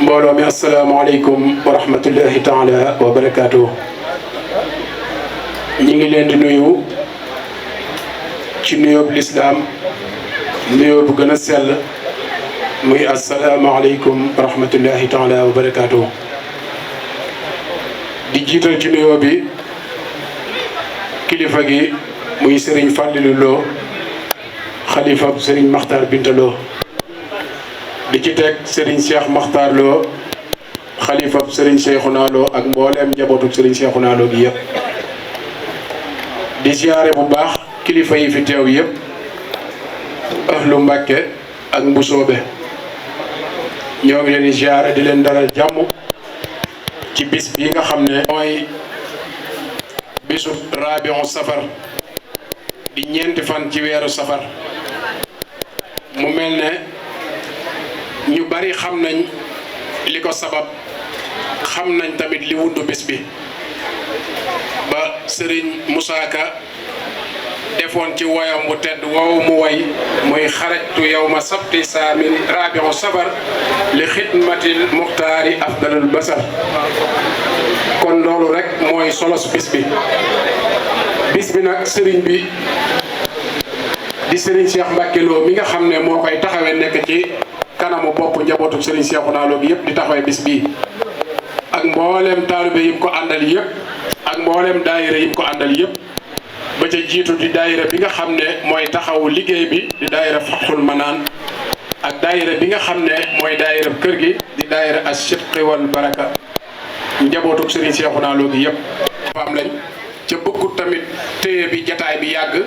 mbooloo mi asalaamaaleykum wa rahmatullahi taala wa barakaatu. ñi ngi leen di nuyu ci nuyoob lislaam nuyoo bu gën a sell muy asalaamaaleykum wa rahmatullahi taala wa barakaatu. di jiital ci nuyoo bi kilifa gi muy Serigne Fallilou Lo xalifa Serigne Makhtar Binta Lo di ci teg Serigne Cheikh Makhtar Lo xalifa Serigne Cheikhouna Lo ak mbooleem njabootu Serigne Cheikhouna Lo gi yëpp. di siyaare bu baax kilifa yi fi teew yëpp ahlu Mbàkke ak Mbusoobe ñoo ngi leen di siyaare di leen dalal jàmm ci bis bi nga xam ne mooy bisu Rabiu Safar di ñeenti fan ci weeru safar. mu mel ne ñu bari xam nañ li ko sabab xam nañ tamit li wundu bis bi ba Serigne Moussa Ka defoon ci woyam bu tedd woowu mu way muy xarajtu yawma sabti saamin Rabiu Safar li xidmatil muxtaari afdalul basar. kon loolu rek mooy solos bis bi nag Serigne bi di Serigne Cheikh Mbacke Lo mi nga xam ne moo koy taxawee nekk ci kanamu bopp njabootu Serigne Cheikhouna Lo gi yëpp di taxawee bis bii ak mboolem taalibe yi ko àndal yëpp ak mboolem daayira yi ko àndal yëpp ba ca jiitu di daayira bi nga xam ne mooy taxawu liggéey bi di daayira Fathul Manaan ak daayira bi nga xam ne mooy daayira kër gi di daayira as-sidqi wal baraka njabootu Serigne Cheikhouna Lo gi yëpp am lañ ca bëggut tamit téye bi jataay bi yàgg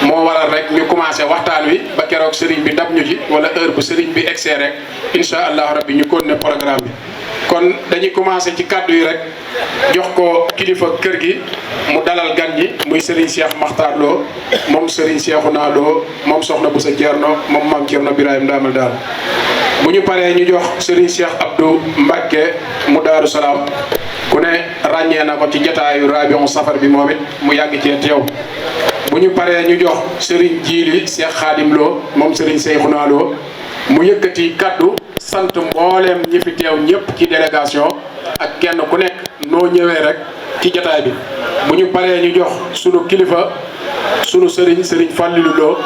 moo waral rek ñu commencé waxtaan wi ba keroog sëriñ bi dab ñu ci wala heure bu sëriñ bi egsee rek incha allahu rabbi ñu continuer programme bi. kon dañuy commencé ci kàddu yi rek jox ko kilifa kër gi mu dalal gan ñi muy Serigne Cheikh Makhtar Lo moom Serigne Cheikhouna Lo moom Soxna Boussa Thierno moom Maam Thierno Birahim Ndamal Daal. bu ñu paree ñu jox Serigne Cheikh Abdou Mbacke mu Daaru Salaam ku ne ràññee na ko ci jataayu Rabiu Safar bi moom it mu yàgg cee teew. bu ñu paree ñu jox Serigne Djili Cheikh Khadim Lo moom Serigne Cheikhouna Lo mu yëkkati kaddu sant mbooleem ñi fi teew ñëpp ci délégation ak kenn ku nekk noo ñëwee rek ci jataay bi. bu ñu paree ñu jox sunu kilifa sunu Serigne Fallilou Lo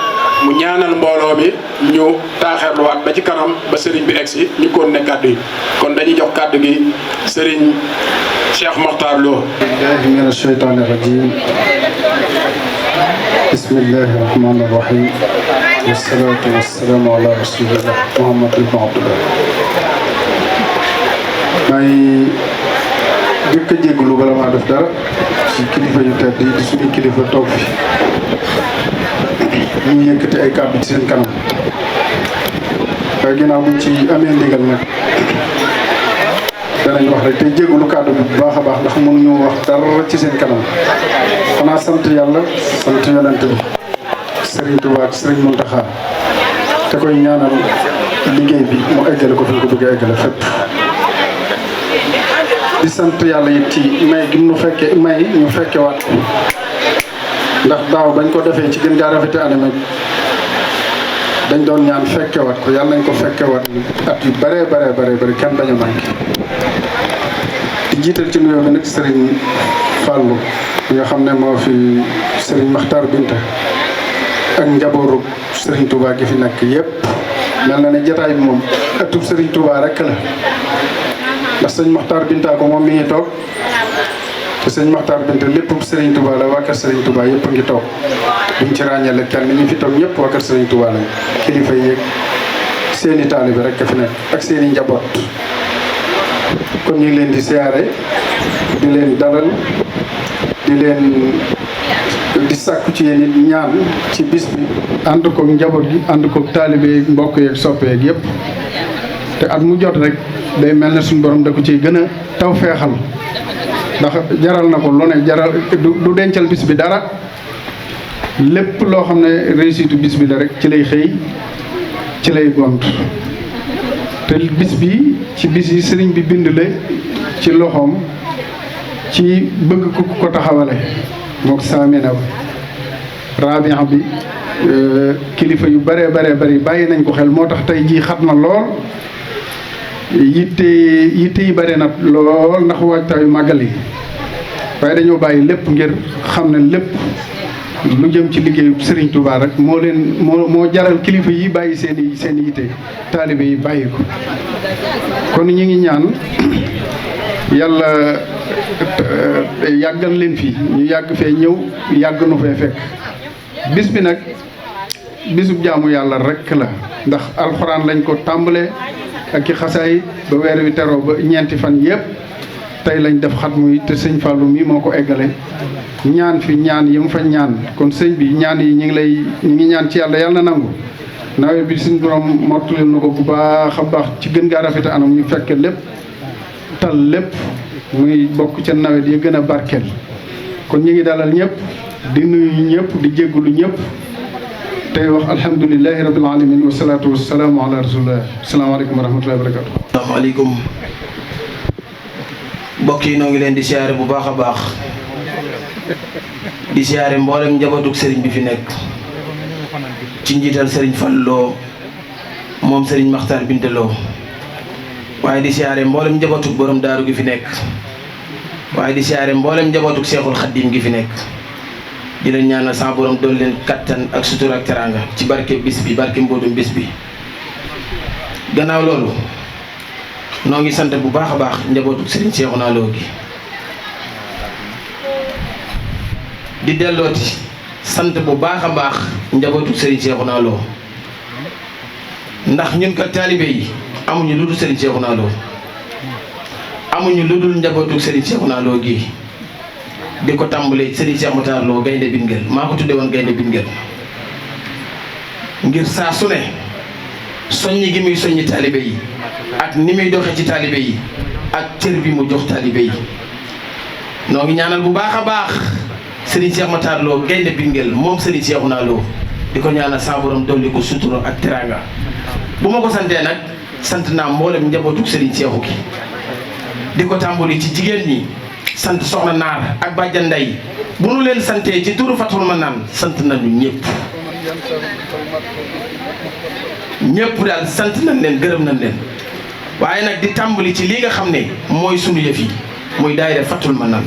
mu ñaanal mbooloo mi ñu taaxeerluwaat ba ci kanam ba Serigne bi egsi ñu koon ne kaddu yi kon dañuy jox kaddu gi Serigne Cheikh Makhtar Lo. billahi mina shaytaani rajim bismillahi rahmani rahim wasalaatu wasalaamu ala rasulillah Muhammad ibn Abdullah. may jëkk a jégalu bala maa def dara ci kilifa yu tedd yi di suñu kilifa toog fi ñu yëkkati ay kàddu ci seen kanam waaye ginnaaw buñ ci amee ndigal nag danañ wax rek tey jégalu kàddu bi bu baax a baax ndax mënuñu wax dara ci seen kanam xanaa sant yàlla sant yonent bi Serigne Touba ak Serigne Mountakha te koy ñaanal liggéey bi mu eggale ko fi ñu ko bëgg a eggale fépp. di sant yàlla it ci may gi ñu fekke waat ko ndax daaw bañ ko defee ci gën gaa rafete anam dañ doon ñaan fekkewaat ko yàlla nañ ko fekkewaat at yu bare kenn bañ a manqué. di jiital ci nuyoo bi nag Serigne Fallou nga xam ne moo fi Serigne Makhtar Binta ak njabooru Serigne Touba gi fi nekk yëpp mel na ne jataay bi moom ëttub Serigne Touba rek la ndax sëñ Makhtar Binta ko moom mi ngi toog te sëñ Makhtar Binta lépp Serigne Touba la waa kër Serigne Touba yëpp a ngi toog buñ ci ràññale kenn ñu fi toog ñëpp waa kër Serigne Touba lañ kilifa yi seeni taalibe rek a fi nekk ak seeni njaboot. kon ñu ngi leen di siyaare di leen dalal di sàkku ci yéen it ñaan ci bis bi ànd koog njaboot gi ànd koog taalibe yeeg mbokk yeeg soppe yeeg yëpp te at mu jot rek day mel ne suñu borom da ko ciy gën a taw feexal ndax jaral na ko lu ne jaral du dencal bis bi dara lépp loo xam ne réussite bis bi la rek ci lay xëy ci lay gont te bis bi ci bis yi sëriñ bi bind la ci loxoom ci bëgg ku ko taxawale mook saamina Rabiu bi kilifa yu bëree bari bàyyi nañ ko xel moo tax tey jii xat na lool yitte yi bare na lool ndax waajtaayu màggal yi waaye dañoo bàyyi lépp ngir xam ne lépp lu jëm ci liggéeyu Serigne Touba rek moo jaral kilifa yi bàyyi seen yitte taalibe yi bàyyi ko kon ñu ngi ñaan yàlla yàggal leen fii ñu yàgg fee ñëw yàgg nu fee fekk bis bi nag bisub jaamu yàlla rek la ndax alxuraan lañ ko tàmbalee ak i xasaay ba weer wi teroo ba ñeenti fan yëpp tey lañ def xatmu yi te sëñ Fallou mi moo ko eggale ñaan fi ñaan yi mu fa ñaan kon sëñ bi ñaan yi ñu ngi ñaan ci yàlla na nangu nawet bi suñu borom mottali na ko bu baax a baax ci gën gaa rafete anam ñu fekke lépp tal lépp muy bokk ca nawet yi gën a barkeel kon ñu ngi dalal ñëpp di nuyu ñëpp di jéggulu ñëpp tey wax alhamdulilahi rabbil alamin wa salaatu wa salaamu ala rasulillah asalaamaaleykum wa rahmatullahi wa barakatu. asalaamaaleykum mbokk yi noo ngi leen di siyaare bu baax a baax di siyaare mboolem njabootug sëriñ bi fi nekk ci njiital sëriñ Fallou moom sëriñ Maxtaar Bintaloo waaye di siyaare mboolem njabootug borom daaru gi fi nekk waaye di siyaare mboolem njabootug seexul xaddim gi fi nekk di leen ñaanal sa borom dool leen kattan ak sutur ak teranga ci barke bis bi barke mbóodum bis bi gannaaw loolu noo ngi sant bu baax a baax njabootug sëriñ Seexuna Lo gi di dellooti sant bu baax a baax njabootug sëriñ Seexuna Lo ndax ñun kat taalibe yi amuñu lu dul sëriñ Seexuna Lo amuñu lu dul njabootug sëriñ Seexuna Lo gi di ko tàmbalee sëriñ Cheikh Matar Lo gaynde Bingel maa ko tudde woon gaynde Bingel ngir saa su ne soññi gi muy soññi taalibe yi ak ni muy doxee ci taalibe yi ak cër bi mu jox taalibe yi noo ngi ñaanal bu baax a baax sëriñ Cheikh Matar Lo gaynde Bingel moom sëriñ Seexuna Lo di ko ñaanal sa borom dolli ko sutura ak teraanga bu ma ko santee nag sant naa mboolem njabootug sëriñ Seexu gi di ko tàmbali ci jigéen ñi sant soxna naar ak bàjjan nday bu nu leen santee ci turu Fatul Manaan sant nañu ñëpp daal sant nañ leen gërëm nañ leen waaye nag di tàmbali ci li nga xam ne mooy sunu yëf yi muy daayira Fatul Manaan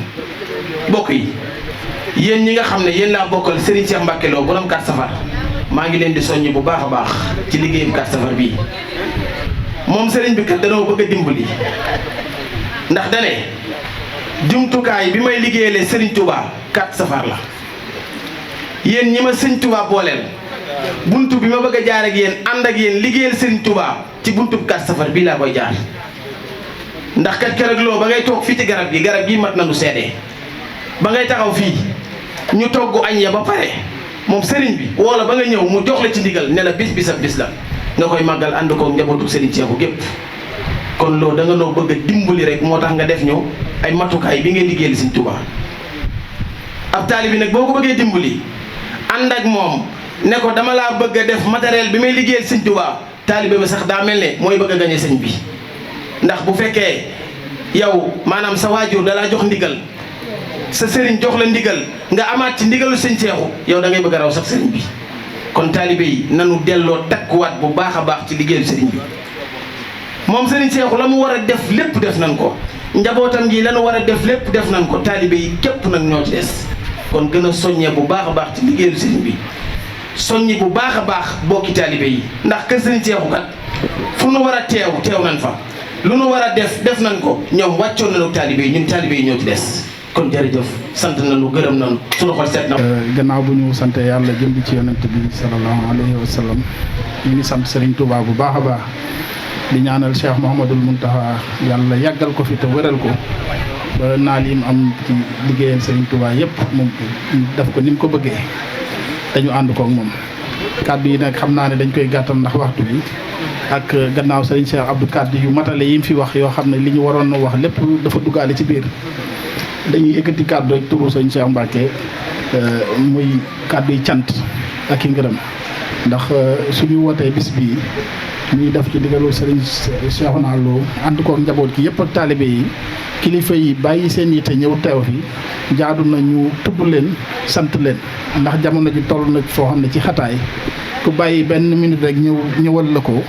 bokk yi yéen ñi nga xam ne yéen laa bokkal Serigne Cheikh Mbacke Lo borom 4 safar maa ngi leen di soññi bu baax a baax ci liggéeyam 4 safar bii moom Serigne bi kat danoo bëgg a dimbali ndax dane jumtukaay bi may liggéeyale Serigne Touba 4 safar la yéen ñi ma Serigne Touba booleel buntu bi ma bëgg a jaar ak yéen ànd ak yéen liggéeyal Serigne Touba ci buntu 4 safar bii laa koy jaar ndax kat keroog loo ba ngay toog fii ci garab gi mat na lu seede ba ngay taxaw fii ñu togg añ ya ba pare moom Serigne bi woola ba nga ñëw mu jox la ci ndigal ne la bis bi sa bis la nga koy màggal ànd koog njabootu Serigne Cheikhu gépp kon loolu da nga noo bëgg a dimbali rek moo tax nga def ñu ay matukaay bi ngay liggéeyal Serigne Touba ab taali bi nag boo ko bëggee dimbali ànd ak moom ne ko dama laa bëgg a def matériel bi may liggéeyal Serigne Touba taalibe bi sax daa mel ne mooy bëgg a gañe sëñ bi ndax bu fekkee yow maanaam sa waajur da laa jox ndigal sa sëriñ jox la ndigal nga amaat ci ndigalu sëñ Seexu yow da ngay bëgg a raw sax sëriñ bi kon taalibe yi nanu delloo takkuwaat bu baax a baax ci liggéeyu sëriñ bi moom sëriñ Seexu la mu war a def lépp def nañ ko njabootam gi la nu war a def lépp def nañ ko taalibe yi képp nag ñoo ci des kon gën a soññee bu baax a baax ci liggéeyu sëriñ bi soññi bu baax a baax bokki taalibe yi ndax kër sëriñ Seexu kat fu nu war a teew nañ fa lu nu war a def nañ ko ñoom wàccoon nañu taalibe yi ñun taalibe yi ñoo ci des kon jërëjëf sant nañu gërëm nañu suñu xol seet na. gannaaw bu ñu sante yàlla jëm ci yonent bi sallallahu alayhi wa sallam ñu ngi sant Serigne Touba bu baax a baax di ñaanal Cheikh Mouhamadul Mountakha yàlla yàggal ko fi te wëral ko ba naal yi mu am ci liggéeyal Serigne Touba yëpp moom def ko ni mu ko bëggee dañu ànd koog moom. kaddu yi nag xam naa ne dañ koy gàttal ndax waxtu bi ak gannaaw Serigne Cheikh Abdou kaddu yu matale yi mu fi wax yoo xam ne li ñu waroon a wax lépp dafa duggaale ci biir. dañuy yëkkati kàddu rek turu sëñ Cheikh Mbacke muy kàddu yi cant ak i ngërëm ndax suñu wootee bis bii ñuy def ci digalu sëriñ Seexuna Lo ànd koog njaboot gi yëpp ak taalibe yi kilifa yi bàyyi seen yitte ñëw teew fi jaadu na ñu tudd leen sant leen ndax jamono ji toll na foo xam ne ci xataay ku bàyyi benn minute rek ñëwal la ko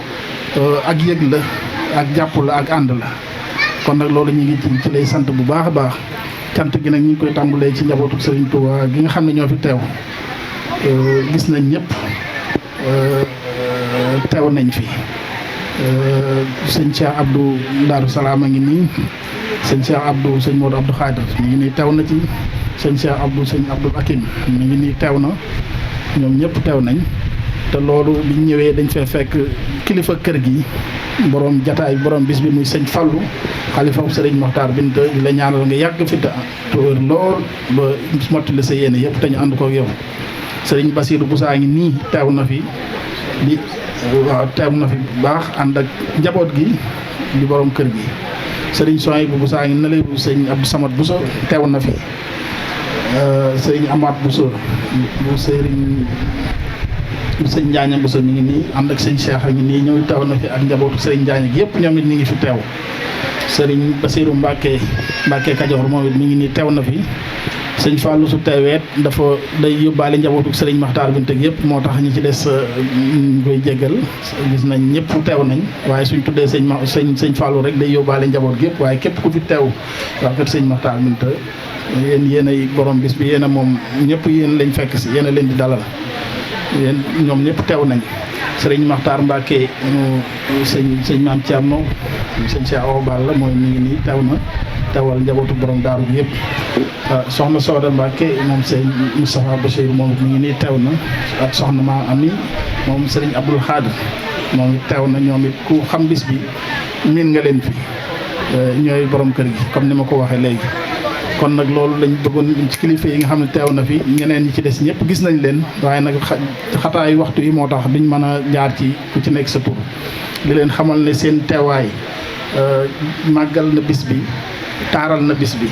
ak yëg la ak jàpp la ak ànd la kon nag loolu ñu ngi ci lay sant bu baax a baax cant gi nag ñu ngi koy tàmbalee ci njabootu Serigne Touba gi nga xam ne ñoo fi teew gis nañ ñëpp teew nañ fi sëñ Cheikh Abdou Darou Salaam a ngi nii sëñ Cheikh Abdou sëñ Modou Abdou Khadir mi ngi nii teew na ci sëñ Cheikh Abdou sëñ Abdou Hakim mi ngi nii teew na ñoom ñëpp teew nañ te loolu biñ ñëwee dañ fee fekk kilifa kër gi borom jataay borom bis bi muy sëñ Fallou xalifa sëriñ Mokhtar Binta di la ñaanal nga yàgg fi te wér lool ba mottali sa yéene yëpp te ñu ànd ko ak yow sëriñ Bassirou Boussa ngi nii teew na fi teew na fi bu baax ànd ak njaboot gi di borom kër gi sëriñ Sohaïbou Boussa ngi na lay bu sëñ Abdou Samad Bousso teew na fi sëriñ Amath Bousso bu sëriñ Njaaña Bousso mi ngi nii ànd ak sëñ Cheikh a ngi nii ñëw teew na fi ak njabootu sëriñ Njaaña gi yëpp ñoom it ñu ngi fi teew sëriñ Bassirou Mbacke Kajoor moom it mi ngi nii teew na fi sëñ Fallou su teeweet dafa day yóbbaale njabootu sëriñ Makhtar Binta yëpp moo tax ñi ci des ñu koy jéggal gis nañ ñëpp teew nañ waaye suñ tuddee sëñ Fallou rek day yóbbaale njaboot gi yëpp waaye képp ku fi teew waa kër sëñ Makhtar Binta yéen ay borom bis bi yéen a moom ñëpp yéen lañ fekk si yéen a leen di dalal yéen ñoom ñëpp teew nañ sëriñ Makhtar Mbacke sëñ Maam Thierno sëñ Cheikh Awa Balla mooy mi ngi nii teew na teewal njabootu borom daaru bi yëpp soxna Soda Mbacke moom sëñ Moustapha Bachir moom mi ngi nii teew na ak soxna Maam Ami moom sëriñ Abdoul Khadir moom it teew na ñoom it ku xam bis bi miin nga leen fi ñooy borom kër gi comme ni ma ko waxee léegi kon nag loolu lañ bëggoon ci kilifa yi nga xam ne teew na fi ñeneen ñi ci des ñëpp gis nañ leen waaye nag xataayu waxtu yi moo tax duñ mën a jaar ci ku ci nekk sa tur di leen xamal ne seen teewaay màggal na bis bi taaral na bis bi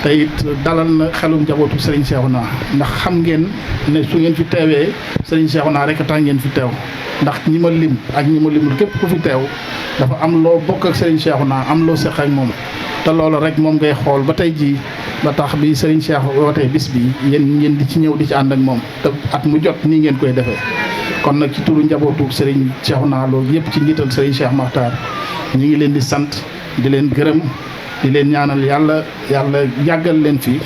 te it dalal na xelum njabootu Serigne Cheikhouna ndax xam ngeen ne su ngeen fi teewee Serigne Cheikhouna rek a tax ngeen fi teew ndax ñi ma lim ak ñi ma limul képp ku fi teew dafa am loo bokk ak Serigne Cheikhouna am loo seq ak moom te loolu rek moom ngay xool ba tey jii ba tax bi Serigne Cheikh wootee bis bi yéen ngeen di ci ñëw di ci ànd ak moom te at mu jot nii ngeen koy defee kon nag ci turu njabootu Serigne Cheikhouna loolu yëpp ci njiital Serigne Cheikh Makhtar ñu ngi leen di sant di leen gërëm di leen ñaanal yàlla yàggal leen fi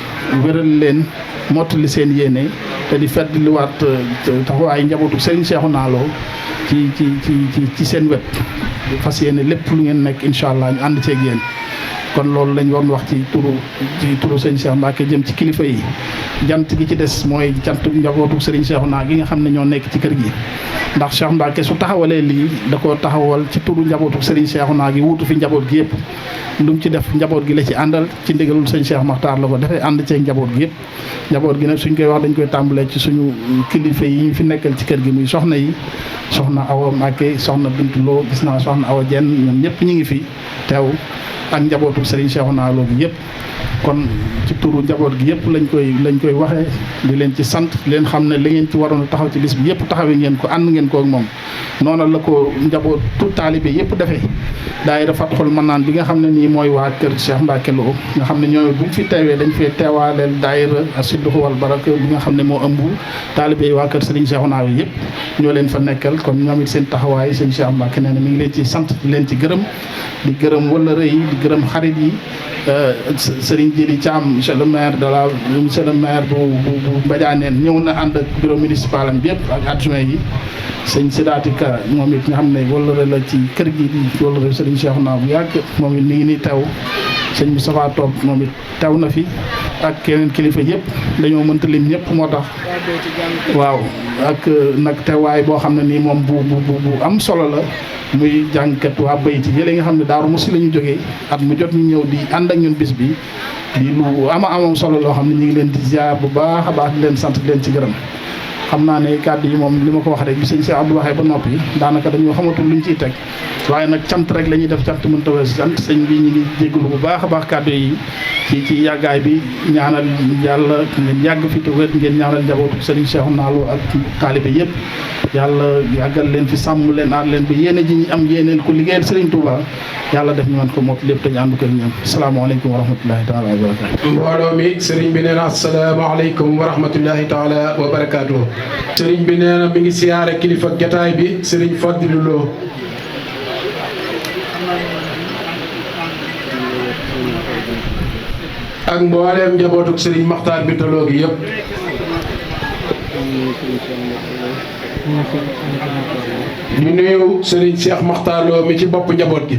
wéral leen mottali seen yéene te di feddliwaat taxawaay njabootu Serigne Cheikhouna Lo ci seen wet fas yéene lépp lu ngeen nekk incha allah ñu ànd ceeg yéen kon loolu lañ waroon wax ci turu sëñ Cheikh Mbacke jëm ci kilifa yi jant gi ci des mooy jant njabootu Serigne Cheikhouna gi nga xam ne ñoo nekk ci kër gi ndax Cheikh Mbacke su taxawalee lii da koo taxawal ci turu njabootu Serigne Cheikhouna gi wuutu fi njaboot gi yëpp lu mu ci def njaboot gi la ci àndal ci ndigalul sëñ Cheikh Makhtar la ko defee ànd ceeg njaboot gi yëpp njaboot gi nag suñ koy wax dañ koy tàmbalee ci suñu kilifa yi ñu fi nekkal ci kër gi muy soxna yi soxna Awa Mbacke soxna Bintu Lo gis naa soxna Awa Dieng ñoom ñëpp ñu ngi fi teew ak njabootu Serigne Cheikhouna Lo bi yëpp kon ci turu njaboot gi yëpp lañ koy waxee di leen ci sant di leen xam ne li ngeen ci waroon a taxaw ci bis bi yëpp taxawee ngeen ko ànd ngeen ko ak moom noonu la ko njaboot tout taalibe yëpp defee daayira Fatxul Manaan bi nga xam ne nii mooy waa kër Cheikh Mbacke Lo nga xam ne ñooy buñ fi teewee dañ fee teewaaleel daayira As-Siddiqu wal Baraka bi nga xam ne moo ëmb taalibe yi waa kër Serigne Cheikhouna yi yëpp ñoo leen fa nekkal kon ñoom it seen taxawaay sëñ Cheikh Mbacke nee na mi ngi leen ci sant di leen ci gërëm di gërëm wëllëre yi di gërëm xarit yi Serigne Djili Thiam monsieur le maire bu Mbadianeen ñëw na ànd ak bureau municipal am bi yëpp ak adjoint yi sëñ Sidaati Ka moom it nga xam ne wëllëre la ci kër gi di wëllëre Serigne Cheikhouna bu yàgg moom it mi ngi nii teew sëñ Moustapha Top moom it teew na fi ak yeneen kilifa yëpp dañoo mënta lim ñëpp moo tax waaw ak nag teewaay boo xam ne nii moom bu am solo la muy jàngkat waa bayti yële nga xam ne Daaru Musi la ñu jógee at mu jot ñu ñëw di ànd ak ñun bis bi di lu amam solo loo xam ne ñu ngi leen di ziar bu baax a baax di leen sant di leen ci gërëm xam naa ne kàddu yi moom li ma ko wax rek bi sëñ Cheikh Abdou waxee ba noppi daanaka dañoo xamatul luñ ciy teg waaye nag cant rek la ñuy def cant mënta weesu sant sëñ bi ñu ngi jégalu bu baax a baax kàddu yi ci yàggaay bi ñaanal yàlla ngeen yàgg fi te wér ngeen ñaanal njabootu Serigne Cheikhouna Lo ak taalibe yëpp yàlla yàggal leen fi sàmm leen aar leen ba yéene ji ñu am yéeneel ko liggéeyal Serigne Touba yàlla def ñu mën ko mot lépp te ñu ànd ko ñoom asalaamaaleykum wa rahmatullahi taala wa barakaatu. mbooloo mi Serigne bi nee na asalaamaaleykum wa rahmatullahi taala wa barakaatu. Serigne bi nee na mi ngi siyaare kilifa jataay bi Serigne Fadilou Lo ak mbooleem njabootuk Serigne Makhtar Binta Lo gi yëpp. di nuyu Serigne Cheikh Makhtar Lo mi ci bopp njaboot gi.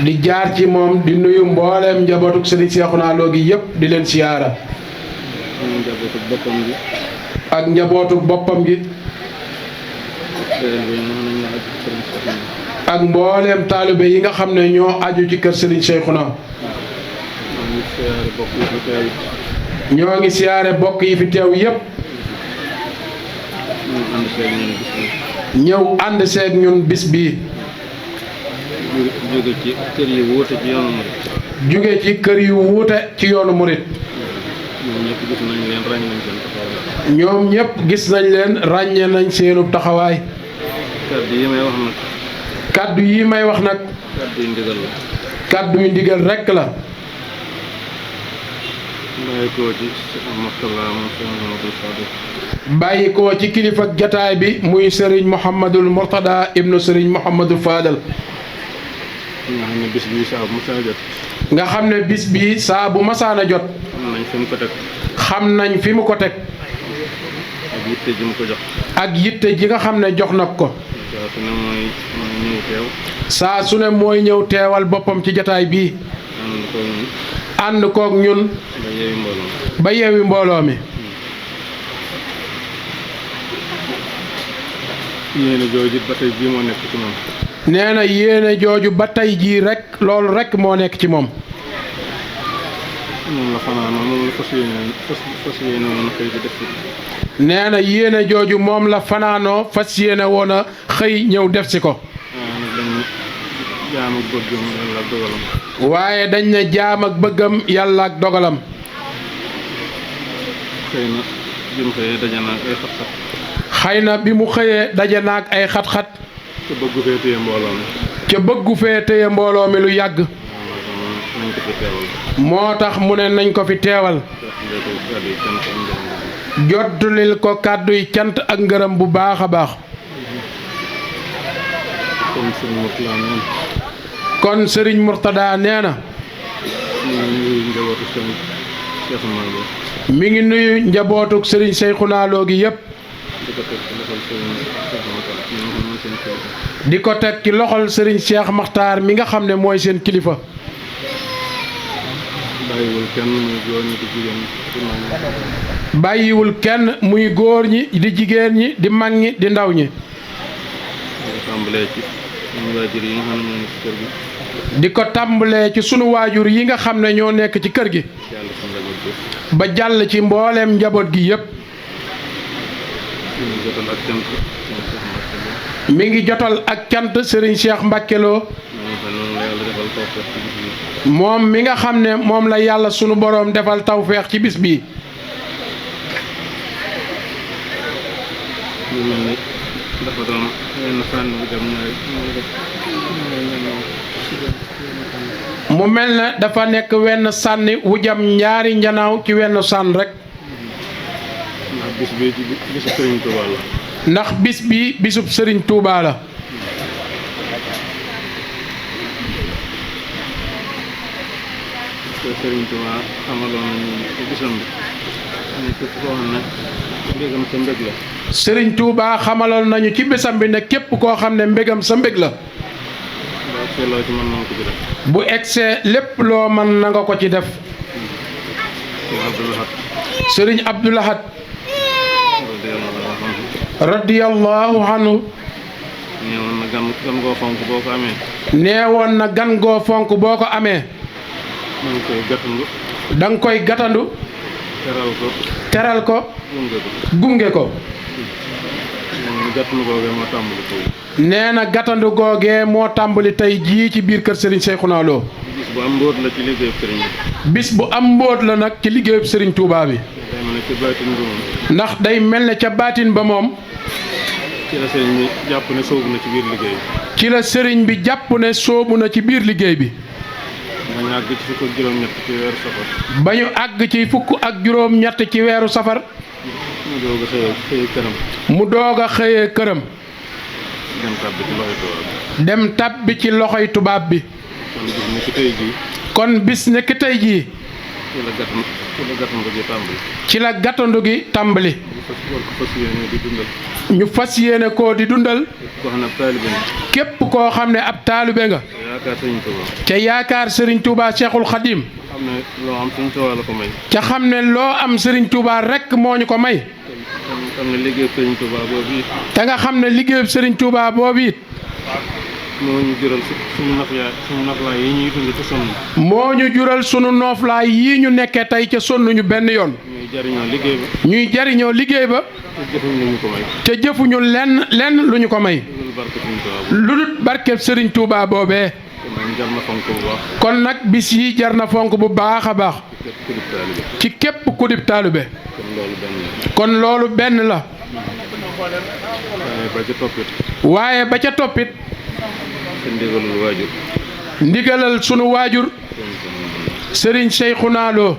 di jaar ci moom di nuyu mbooleem njabootuk Serigne Cheikhouna Lo gi yëpp di leen siyaara. ak njabootuk boppam gi. ak mbooleem taalibe yi nga xam ne ñoo aju ci kër Serigne Cheikhouna. ñoo ngi siyaare bokk yi fi teew yépp. ñëw ànd seeg ñun bis bii. jóge ci kër yi wuute ci yoonu murit. jóge ci kër yu wuute ci yoonu murit. ñoom ñëpp gis nañ leen ràññee nañ seenu taxawaay. kaddu yi may wax nag. kaddu yi may wax nag. kaddu yu ndigal la. kaddu yu ndigal rekk la. bàyyi ko ci kilifa jataay bi muy Serigne Mouhamadul Mourtada ibnu Serigne Mouhamadul Fadal. nga xam ne bis bii saa bu masaana jot. nga xam ne bis bii saa bu masaana jot. xam nañ fi mu ko teg. xam nañ fi mu ko teg. ak yitte ji mu ko jox. ak yitte ji nga xam ne jox na ko. saa su ne mooy ñëw teew. saa su ne mooy ñëw teewal boppam ci jataay bii. ànd koog ñun. ba yeewi mbooloo mi. yéene jooju ba tey jii moo nekk ci moom. nee na yéene jooju ba tey jii rek loolu rek moo nekk ci moom. moom la fanaanoo moom la fas yéene woon xëy di def si. nee na yéene jooju moom la fanaanoo fas yéene woon a xëy ñëw def si ko. waaye dañ ne jaam ak bëggam yàlla ak dogalam. xëy na bi mu xëyee daje naag ay xat-xat. xëy na bi mu xëyee daje naag ay xat-xat. ca bëggu fee téye mbooloo mi. ca bëggu fee téye mbooloo mi lu yàgg. nañ ko fi teewal. moo tax mu ne nañ ko fi teewal. jottulil ko kàddu yi cant ak ngërëm bu baax a baax. kon Serigne Mourtada nee na. mi ngi nuyu njabootuk Serigne Cheikhouna Lo gi yépp. di ko teg ci loxol Serigne Cheikh Makhtar mi nga xam ne mooy seen kilifa. bàyyiwul kenn muy góor ñi di jigéen ñi di mag ñi di ndaw ñi. di ko tàmbalee ci sunu waajur yi nga xam ne ñoo nekk ci kër gi. ba jàll ci mbooleem njaboot gi yépp. mi ngi jotal ak cant Serigne Cheikh Mbacke Lo. moom mi nga xam ne moom la yàlla sunu boroom defal tawfeex ci bis bi. mu mel ne dafa nekk wenn sànni wu jam ñaari njanaaw ci wenn sànn rek. ndax bis bi bisub Serigne Touba la. Serigne Touba xamaloon nañu ci bisam bi ne képp koo xam ne mbégam sa mbég la. Serigne Touba xamaloon nañu ci bisam bi ne képp koo xam ne mbégam sa mbég la. bu egsee lépp loo mën na nga ko ci def. Serigne Abdou Lahad radiyallahu anhu neewoon na gan goo fonk boo ko amee. neewoon na gan goo fonk boo ko amee. danga koy gàttandu. danga koy gàttandu. teral ko. teral ko. gunge ko. gunge ko. gàttandu googee moo tàmbali tey. nee na gàttandu googee moo tàmbali tey jii ci biir kër Serigne Cheikhouna Lo. bis bu am mbóot la ci liggéeyub Serigne bi. bis bu am mbóot la nag ci liggéeyub Serigne Touba bi. ndax day mel ne ca baatin ba moom. ci la Serigne bi jàpp ne sóobu na ci biir liggéey bi. ci la Serigne bi jàpp ne sóobu na ci biir liggéey bi. ba ñu àgg ci fukk ak juróom-ñett ci weeru safar. ba ñu àgg ci fukk ak juróom-ñett ci weeru safar. mu doog a xëyee këram. mu doog a xëyee këram. dem tàbbi ci loxoy tubaab bi. kon bis ne ki tey jii. ci la gàttandu gi tàmbali. ñu fas yéene koo di dundal. képp koo xam ne ab taalibe nga. ca yaakaar Serigne Touba Cheikhul Khadim. ca xam ne loo am Serigne Touba rekk moo ñu ko may. te nga xam ne liggéeyub Serigne Touba boobu it. moo ñu jural suñu noflaay yi ñuy dund te sonn. moo ñu jural sunu noflaay yii ñu nekkee tey ca sonnuñu benn yoon. ñuy jariñoo liggéey ba. te jëfuñu lenn lu ñu ko may. lu dul barkeb Serigne Touba boobee. kon nag bis yi jar na fonk bu baax a baax. ci képp ku dib taalibe. kon loolu benn la. waaye ba ca toppit. ndigalal sunu waajur. Serigne Cheikhouna Lo.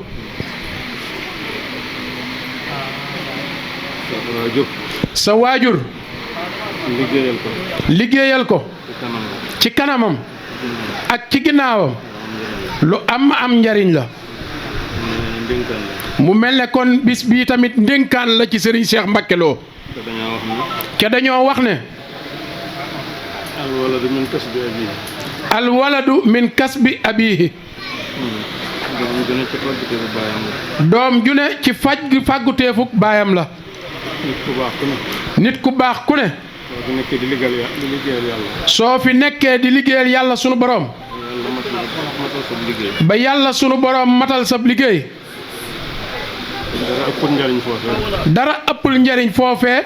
sa waajur. liggéeyal ko. ci kanamam. ak ci ginnaawam. lu am njariñ la. mu mel ne kon bis bii tamit ndénkaan la ci Serigne Cheikh Mbacké Lo. ca dañoo wax ne. alwaladu min kasbi abiihi. doom ju ne ci fàgguteefuk baayam la. nit ku baax ku ne. soo fi nekkee di liggéeyal yàlla sunu borom. ba yàlla sunu borom matal sab liggéey. dara ëppul njariñ foofee.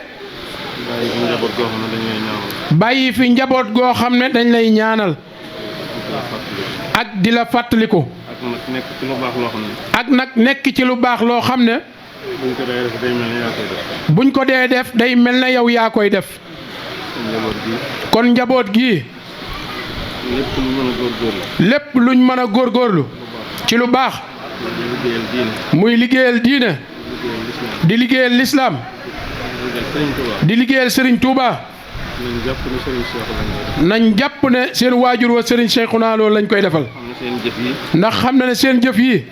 bàyyi fi njaboot goo xam ne dañ lay ñaanal. ak di la fàttaliku. ak nag nekk ci lu baax loo xam ne. buñ ko dee def day mel na yow yaa koy def. kon njaboot gi. lépp luñ mën a góorgóorlu. ci lu baax. muy liggéeyal diine. di liggéeyal lislaam. di liggéeyal Serigne Touba. nañ jàpp ne seen waajur wa Serigne Cheikhouna Lo lañ koy defal. ndax xam na ne seen jëf yi.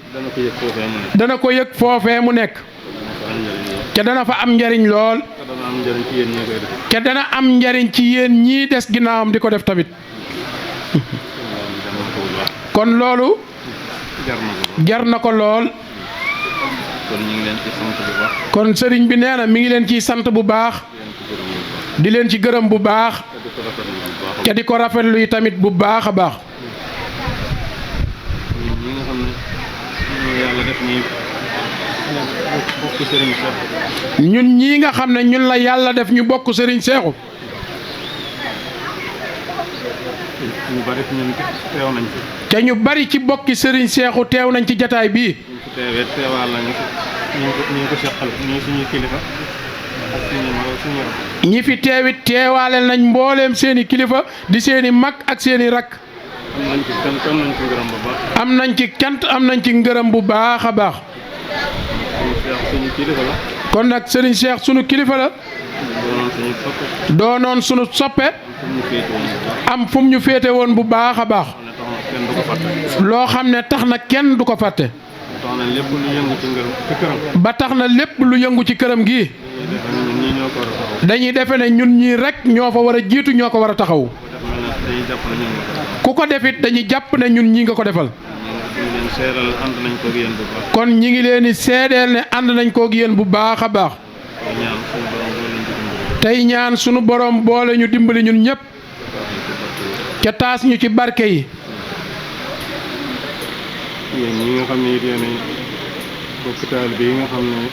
dana ko yëg foofee mu nekk. te dana fa am njariñ lool. te dana am njariñ ci yéen ñii des ginnaawam di ko def tamit. kon loolu. jar na ko lool. kon sëriñ bi nee na mi ngi leen ciy sant bu baax. di leen ci gërëm bu baax. te di ko rafetlu yi tamit bu baax a baax. ñun ñii nga xam ne ñun la yàlla def ñu bokk Serigne Cheikhou. te ñu bari ci bokki Serigne Cheikhou teew nañ ci jataay bii. ñi fi teewit teewaaleel nañ mbooleem seeni kilifa di seeni mag ak seeni rakk. am nañ ci cant am nañ ci ngërëm bu baax a baax. kon nag Serigne Cheikh sunu kilifa la. doonoon sunu soppe. am fu mu ñu féete woon bu baax a baax. loo xam ne tax na kenn du ko fàtte. ba tax na lépp lu yëngu ci këram gi. dañuy defe ne ñun ñii rek ñoo fa war a jiitu ñoo ko war a taxaw. ku ko defit dañuy jàpp ne ñun ñii nga ko defal. kon ñi ngi leen di seedeel ne ànd nañ koog yéen bu baax a baax. tey ñaan sunu borom boole ñu dimbali ñun ñëpp. ca taas ñu ci barke yi. yéen ñi nga xam ne yéen bokk taalibe yi nga xam ne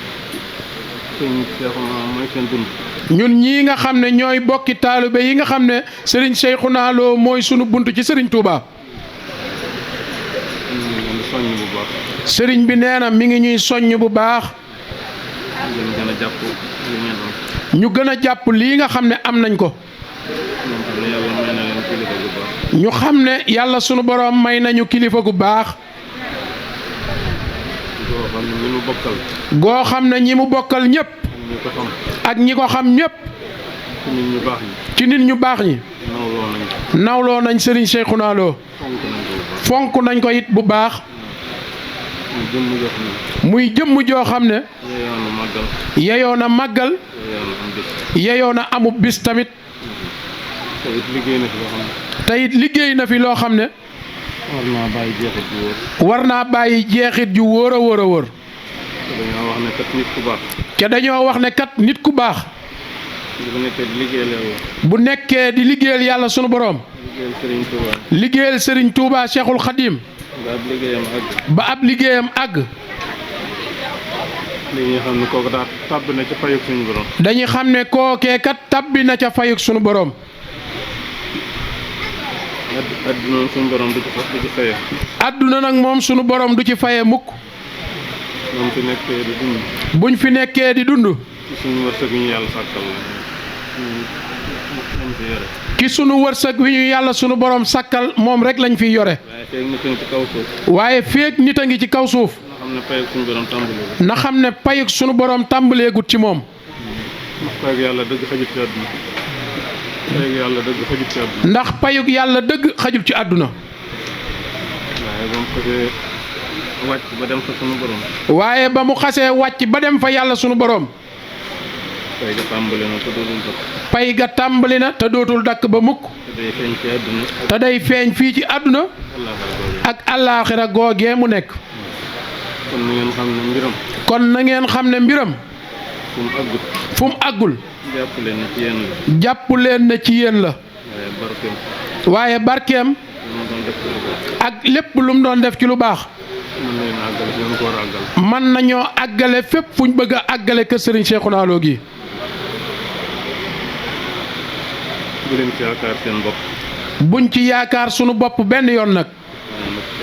Serigne Cheikhouna mooy seen bunt. ñun ñii nga xam ne ñooy bokki taalibe yi nga xam ne Serigne Cheikhouna Lo mooy sunu bunt ci Serigne Touba. Serigne bi nee na mi ngi ñuy soññ bu baax. ñu gën a jàpp lii nga xam ne am nañ ko. ñu xam ne yàlla sunu borom may nañu kilifa gu baax. goo xam ne ñi mu bokkal ñëpp. ak ñi ko xam ñëpp. ci nit ñu baax ñi nawloo nañ Serigne Cheikhouna Lo fonk nañ ko it bu baax muy jëmm joo xam ne yeyoo na màggal yeyoo na amub bis tamit te it liggéey na fi loo xam ne war naa bàyyi jeexit ju wóor a wóor a wóor te dañoo wax ne kat nit ku baax bu nekkee di liggéeyal yàlla sunu boroom liggéeyal Serigne Touba Cheikhul Khadim ba ab liggéeyam àgg dañuy xam ne kooku daal tàbbi na ca fayug suñu borom. dañuy xam ne kookee kat tàbbi na ca fayug sunu borom. adduna suñu borom du ci faye. adduna nag moom sunu borom du ci faye mukk. buñ fi nekkee di dund. buñ fi nekkee di dund. ci suñu wërsëg wi ñu yàlla sàkkal lañ fi yore. ki sunu wërsëg wi ñu yàlla sunu borom sàkkal moom rek lañ fiy yore. waaye feek nit a ngi ci kaw suuf. na xam ne payug sunu borom tàmbaleegut ci moom. payug yàlla dëgg xajut ci àdduna. payug yàlla dëgg xajut ci àdduna. ndax payug yàlla dëgg xajul ci àdduna. waaye ba mu xasee wàcc ba dem fa waaye ba mu xasee wàcc ba dem fa sunu borom. yàlla sunu borom. pay ga tàmbali na te dootul dakk. pay ga tàmbali na te dootul dakk ba mukk. te day feeñ ci àdduna. te day feeñ fii ci àdduna. ak àllaaxira googee mu nekk. kon na ngeen xam ne mbiram. kon na ngeen xam ne mbiram. fu mu àggul. fu mu àggul. jàpp leen ne ci yéen la. jàpp leen ne ci yéen la. waaye barkeem. ak lépp lu mu doon def ci lu baax. mën nañoo àggale fépp fu ñu bëgg a àggale kër Serigne Cheikhouna Lo gi. bu leen ci yaakaar seen bopp. buñ ci yaakaar sunu bopp benn yoon nag.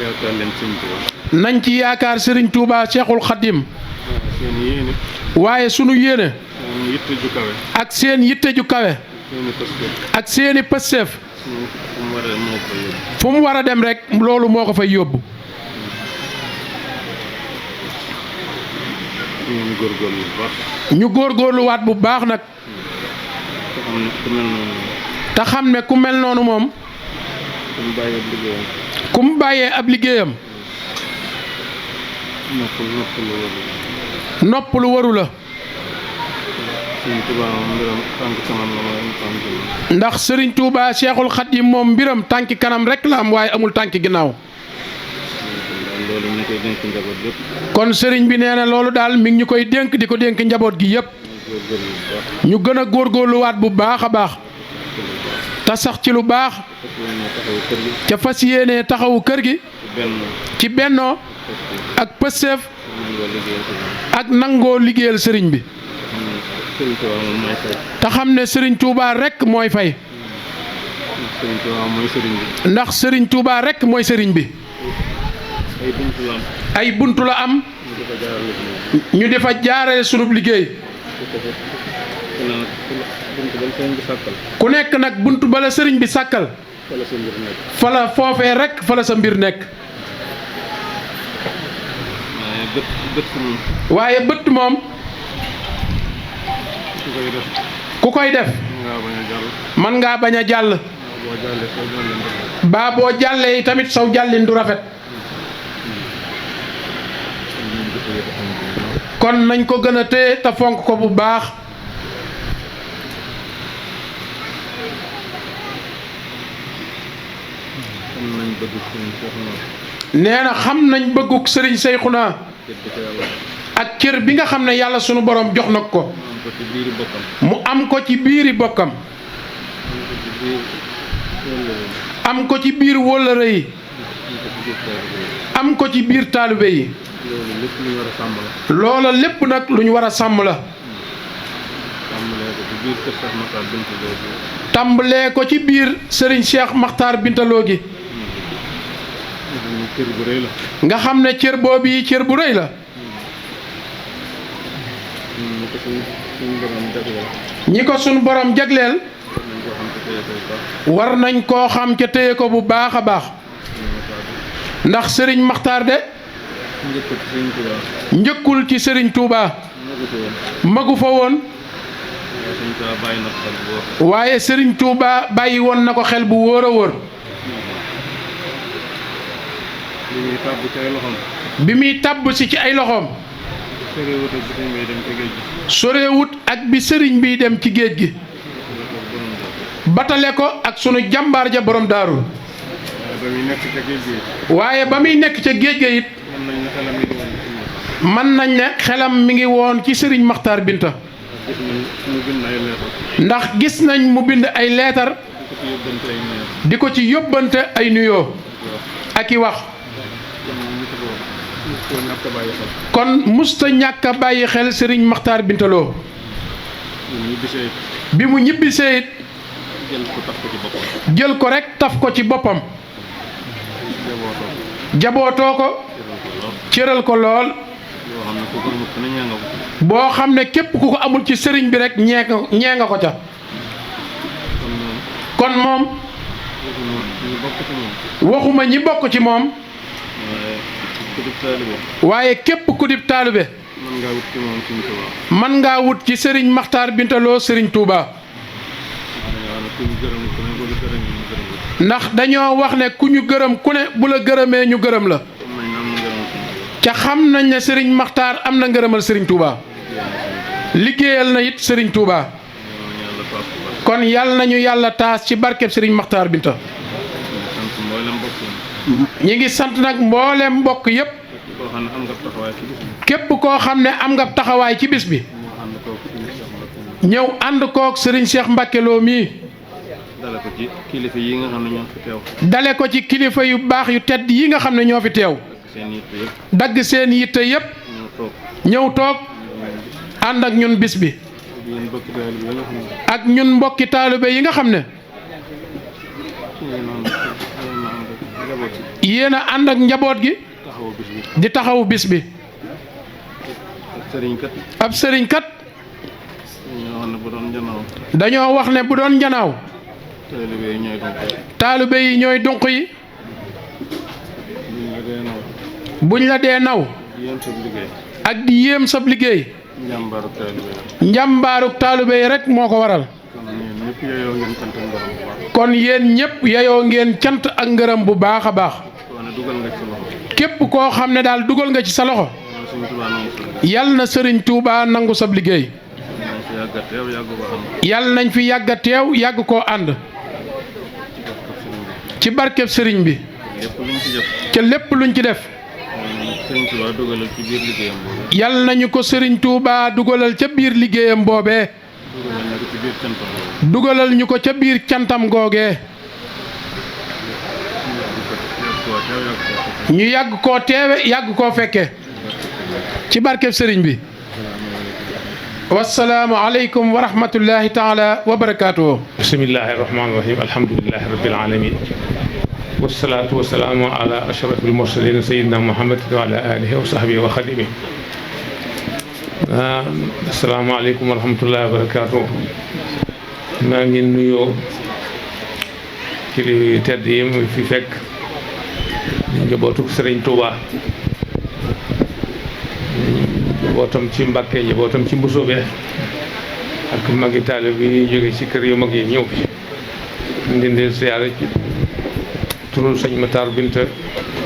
yaakaar leen Serigne Touba. nañ ci yaakaar Serigne Touba Cheikhul Khadim. seen yéene. waaye sunu yéene. yitte ju kawe. ak seen yitte ju kawe. ak seeni pësteef. fu mu war a dem rek loolu moo ko fay yóbbu. ñu góorgóorluwaat bu baax nag. te xam ne ku mel noonu moom. ku mu bàyyee ab liggéeyam. nopp lu waru la. ndax Serigne Touba Cheikhul Khadim moom mbiram tànki kanam rek la am waaye amul tànki ginnaaw. kon Serigne bi nee na loolu daal mi ngi ñu koy dénk di ko dénk njaboot gi yépp. ñu gën a góorgóorluwaat bu baax a baax. te sax ci lu baax. ca fas yéenee taxawu kër gi. ci bennoo. ak pësteef. ak nangoo liggéeyal Serigne bi. te xam ne Serigne Touba rek mooy fay. ndax Serigne Touba rek mooy Serigne bi. ay buntu la am. ñu di fa jaarale sunub liggéey. ku nekk nag buntu bala Serigne bi sàkkal. fa la foofee rek fa la sa mbir nekk. waaye bët moom. ku koy def. man ngaa bañ a jàll. baa boo jàllee tamit saw jàllin du rafet. kon nañ ko gën a téye te fonk ko bu baax. nee na xam nañ bëgguk Serigne Cheikhouna. ak cër bi nga xam ne yàlla sunu borom jox na ko. mu am ko ci biiri bokkam. am ko ci biir wóllëre yi. am ko ci biir taalibe yi. loola lépp nag lu ñu war a sàmm la. tàmbalee ko ci biir Serigne Cheikh Makhtar Binta Lo gi. nga xam ne cër boobu yi cër bu rëy la. ñi ko sunu borom jagleel. war nañ koo xam ca téye ko bu baax a baax. ndax Serigne Makhtar de. njëkkul ci Serigne Touba. magu fa woon. waaye Serigne Touba bàyyi woon na ko xel bu wóor a wóor. bi muy tàbb ci ay loxoom. sorewut ak bi sëriñ bi dem ci géej gi. batale ko ak sunu jàmbaar ja borom daaru. waaye ba muy nekk ca géej ga it. mën nañ ne xelam mi ngi woon ci sëriñ Maxtaar Binta. ndax gis nañ mu bind ay leetar. di ko ci yóbbante ay nuyoo. ak i wax. kon musta ñàkk a bàyyi xel sëriñ Maxtaar Binta Lo. bi mu ñibbisee it. jël ko rek taf ko ci boppam. jabootoo ko. cëral ko lool. boo xam ne képp ku ko amul ci sëriñ bi rek ñee nga ko ca. kon moom. waxuma ñi bokk ci moom. waaye képp ku dib taalibe. mën ngaa wut ci sëriñ Maxtaar Binta Lo sëriñ Touba. ndax dañoo wax ne ku ñu gërëm ku ne bu la gërëmee ñu gërëm la. ca xam nañ ne sëriñ Maxtaar am na ngërëmal sëriñ Touba. liggéeyal na it sëriñ Touba. kon yàlla nañu yàlla taas ci barkeb sëriñ Maxtaar Binta. ñi ngi sant nag mboolem mbokk yépp. képp koo xam ne am nga taxawaay ci bis bi. ñëw ànd kook sëriñ Cheikh Mbacke Lo mii. dale ko ci kilifa yi nga xam ne ñoo fi teew. dale ko ci kilifa yu baax yu tedd yi nga xam ne ñoo fi teew. dagg seen yitte yépp. ñëw toog. ànd ak ñun bis bi. ak ñun mbokki taalibe yi nga xam ne. yéen a ànd ak njaboot gi. di taxawu bis bi. ab sëriñ kat. dañoo wax ne bu doon njanaaw. taalibe yi ñooy dunq yi. buñ la dee naw. ak di yéem sab liggéey. njàmbaaruk taalibe yi rek moo ko waral. kon yéen ñëpp yayoo ngeen cant ak ngërëm bu baax a baax. képp koo xam ne daal dugal nga ci sa loxo. yal na sëriñ Touba nangu sab liggéey. yal nañ fi yàgg a teew yàgg koo ànd. ci barkeb sëriñ bi. ca lépp luñ ci def. yal nañu ko sëriñ Touba dugalal ca biir liggéeyam boobee. dugalal ñu ko ca biir cantam googee. ñu yàgg koo teewe yàgg koo fekke. ci barkeb sëriñ bi. wassalaamu aleykum wa rahmatullahi taala wa barakaatuhu. bismillahi rahmaani rahim alhamdulillahi rabbil alamin wasalaatu wasalaamu ala ashrafil mursalin sayyidina muhammad wa ala alihi wa sahbihi wa xadimi. assalaamu aleykum wa rahmatullahi wa barakaatuhu. maa ngi nuyoo ci tedd yi mu fi fekk njabootu Sëriñ Tuuba, njabootam ci Mbàkke, njabootam ci Mbusoobe ak magi taalibe yi jóge ci kër yu mag yi ñëw fi ndindi siyaare ci turu sëñ Maxtaar Binta,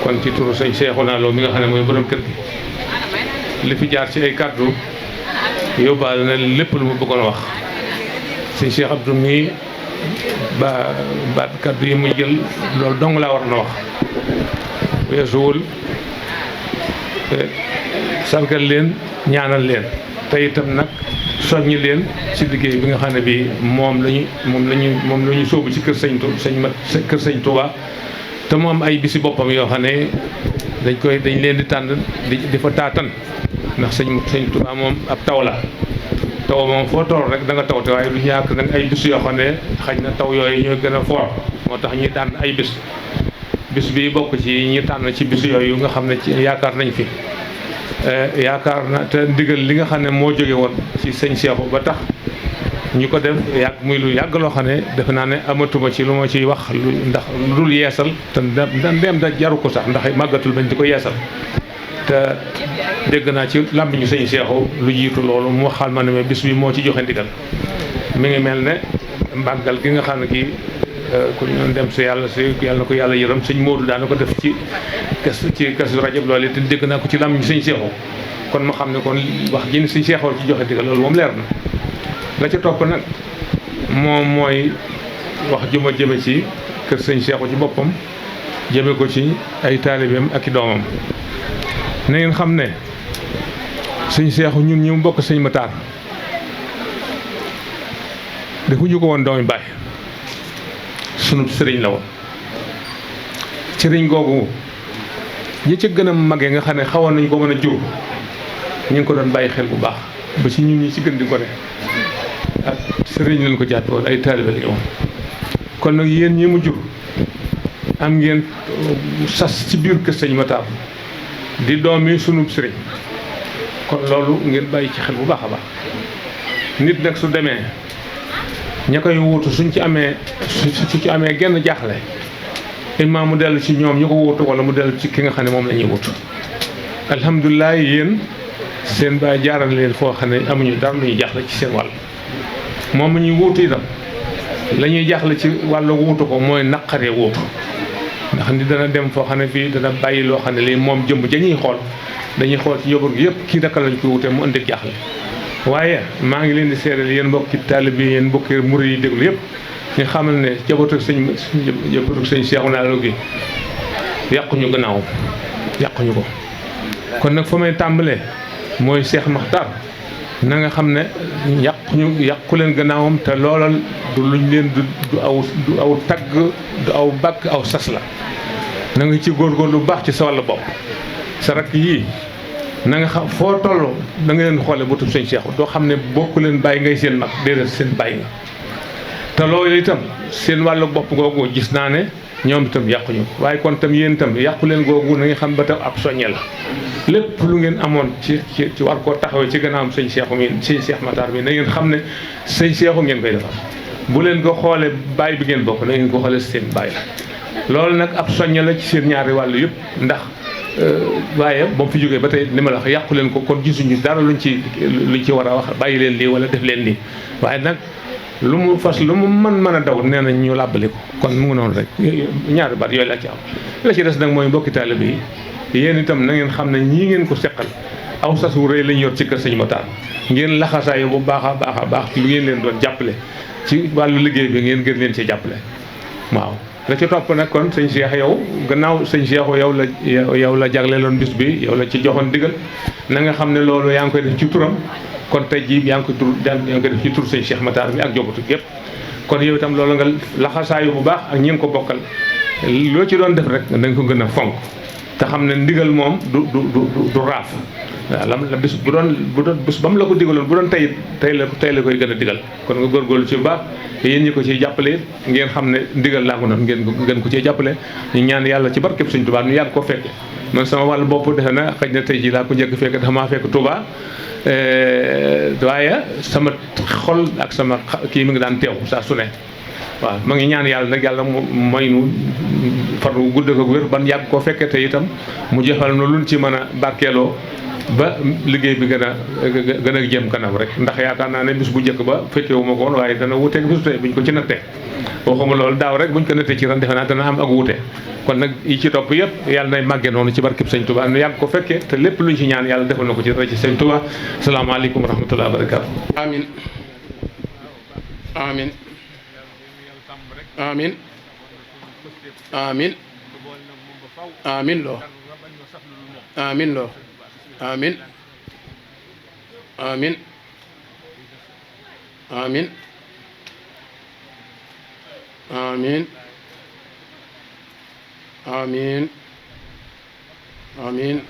kon ci turu sëñ Seexuna Lo mi nga xam ne mooy borom kër gi. li fi jaar ci ay kàddu yóbbaale na lépp lu mu bëggoon wax. sëñ Cheikh Abdou mi baat kàddu yi mu jël loolu dong laa war na wax. weesuwul sargal leen ñaanal leen te itam nag soññi leen ci liggéey bi nga xam ne bii moom la ñu sóobu ci kër sëñ Touba te mu am ay bisi boppam yoo xam ne dañ leen di tànn di fa taatan ndax sëñ Touba moom ab taw la. taw moom foo tool rek da nga tawte waaye du ñàkk nag ay bis yoo xam ne xaj na taw yooyu ñooy gën a foor moo tax ñuy tànn ay bis bi bokk ci ñi tànn ci bis yooyu nga xam ne ci yaakaar nañ fi yaakaar na te ndigal li nga xam ne moo jóge woon ci sëñ Seexu ba tax ñu ko def yàgg muy lu yàgg loo xam ne defe naa ne amatuma ci lu ma ciy wax ndax lu dul yeesal te dem da jaru ko sax ndax màggatul bañ di ko yeesal te dégg naa ci làmmiñu sëñ Seexu lu jiitu loolu mu waxal ma ne ma bis bi moo ci joxe ndigal mi ngi mel ne mbàggal gi nga xam ne kii ku ñu dem si yàlla na ko yàlla yërëm sëñ Moodu daana ko def ci Kazu Rajab loolu te dégg naa ko ci làmmiñu sëñ Seexu kon ma xam ne kon wax ji ni sëñ Seexu ci joxe ndigal loolu moom leer na la ca topp nag moom mooy wax ju ma jëme ci kër sëñ Seexu ci boppam jëme ko ci ay taalibeem ak i doomam na ngeen xam ne sëñ Seexu ñun ñu mbokk sëñ Matar defuñu ko woon doomi baay sunu sëriñ la woon sëriñ googu ñi ca gën a magee nga xam ne xawoon nañ ko mën a jur ñu ngi ko doon bàyyi xel bu baax ba ci ñun ñi ci gën di ko ne ak sëriñ lañ ko jàppe woon ay taalibe la ñu woon kon nag yéen ñi mu jur am ngeen sas ci biir kër sëñ Matar di doom yi sunub sëriñ kon loolu ngeen bàyyi ci xel bu baax a baax nit nag su demee ña koy wuutu su ci amee genn jaaxle imma mu dellu ci ñoom ñu ko wuutu wala mu dellu ci ki nga xam ne moom la ñuy wuutu alhamdulilah yéen seen baay jaaral leen foo xam ne amuñu dara lu ñuy jaaxle ci seen wàll moom mu ñuy wuutu itam la ñuy jaaxle ci wàllu wuutu ko mooy naqaree wuutu ndax ni dana dem foo xam ne fii dana bàyyi loo xam ne lii moom jëmb ja ñuy xool dañuy xool ci yóbbur gi yëpp kii naka lañ koy wutee mu indi jaaxle waaye maa ngi leen di seedal yéen mbokki taalib yi yéen mbokki murid yi déglu yëpp ñu xamal ne jabootu sëñ Seexu naa gi yàquñu gannaawam yàquñu ko kon nag fa may tàmbalee mooy Seex Maxtaar na nga xam ne yàqu leen gannaawam te loolal du luñ leen du aw tagg du aw bàkk aw sas la na nga ci góorgóorlu lu baax ci sa wàllu bopp sa rakk yii na nga xam foo toll da nga leen xoole bëtub sëñ Seexu doo xam ne bokku leen bàyyi ngay seen mag déedéet seen bàyyi nga te loolu itam seen wàllu bopp googu gis naa ne ñoom itam yàquñu waaye kon itam yéen itam yàqu leen googu na nga xam ba tam ab soññe la lépp lu ngeen amoon ci war koo taxawee ci gannaawam sëñ Seexu mi sëñ Seex Matar mi na ngeen xam ne sëñ Seexu ngeen koy defal bu leen ko xoolee baay bi ngeen bokk na ngeen ko xoolee seen baay la loolu nag ab soññe la ci seen ñaari wàllu yëpp ndax waaye ba mu fi jógee ba tey li ma la wax yàqu leen ko kon gisuñu dara luñ ci war a wax bàyyi leen lii wala def leen lii waaye nag lu mu fas lu mu mën a daw nee nañ ñu làbbali ko kon mu ngi noonu rek ñaari baat yooyu la ci am la ci des nag mooy mbokki taalibe yi yéen itam na ngeen xam ne ñii ngeen ko seqal aw sas wu rëy lañ yor ci kër sëñ Matar ngeen laxasaayu bu baax a baax lu ngeen leen doon jàppale ci wàllu liggéey bi ngeen gën leen ci jàppale waaw la ci topp nag kon sëñ Cheikh yow gannaaw sëñ Cheikh yow la jagleeloon bis bi yow la ci joxoon digal na nga xam ne loolu yaa ngi koy def ci turam kon tey jii yaa ngi koy def ci tur sëñ Cheikh Matar mi ak jobatu yëpp kon yow itam loolu nga laxasaayu bu baax ak ñi nga ko bokkal loo ci doon def rek dañ ko gën a fonk te xam ne ndigal moom du raaf waaw la bis bu doon bis ba mu la ko digaloon bu doon tey la koy gën a digal kon nga góorgóorlu ci bu baax yéen ñi ko ciy jàppale ngeen xam ne ndigal laa ko noonu ngeen ko ciy jàppale ñu ñaan yàlla ci barkeb Sëñ Tuubaa ñu yàgg ko fekke man sama wàllu bopp defe na xëy na tey jii laa ko njëkk fekk dafa maa fekk Touba waaye sama xol ak sama kii mi ngi daan teew saa su ne waaw ma ngi ñaan yàlla nag yàlla mooy nu far wu gudd ak wér ban yàgg koo fekkee te itam mu joxal nu luñ ci mën a barkeeloo ba liggéey bi gën a jëm kanam rek ndax yaakaar naa ne bis bu njëkk ba fekkewu ma ko woon waaye dana wuteeg bisu tey buñ ko ci nattee waxuma loolu daaw rek buñ ko nattee ci ren defe naa dana am ak wuute kon nag yi ci topp yëpp yàlla nay màggee noonu ci barkeb Sëñ Tuubaa nu yàgg ko fekkee te lépp luñ ci ñaan yàlla defal na ko ci dara ci Sëñ Tuubaa salaamaaleykum wa rahmatullahi wa barakaatu. amin amin amin amin amin loo amin loo amin amin amin amin amin amin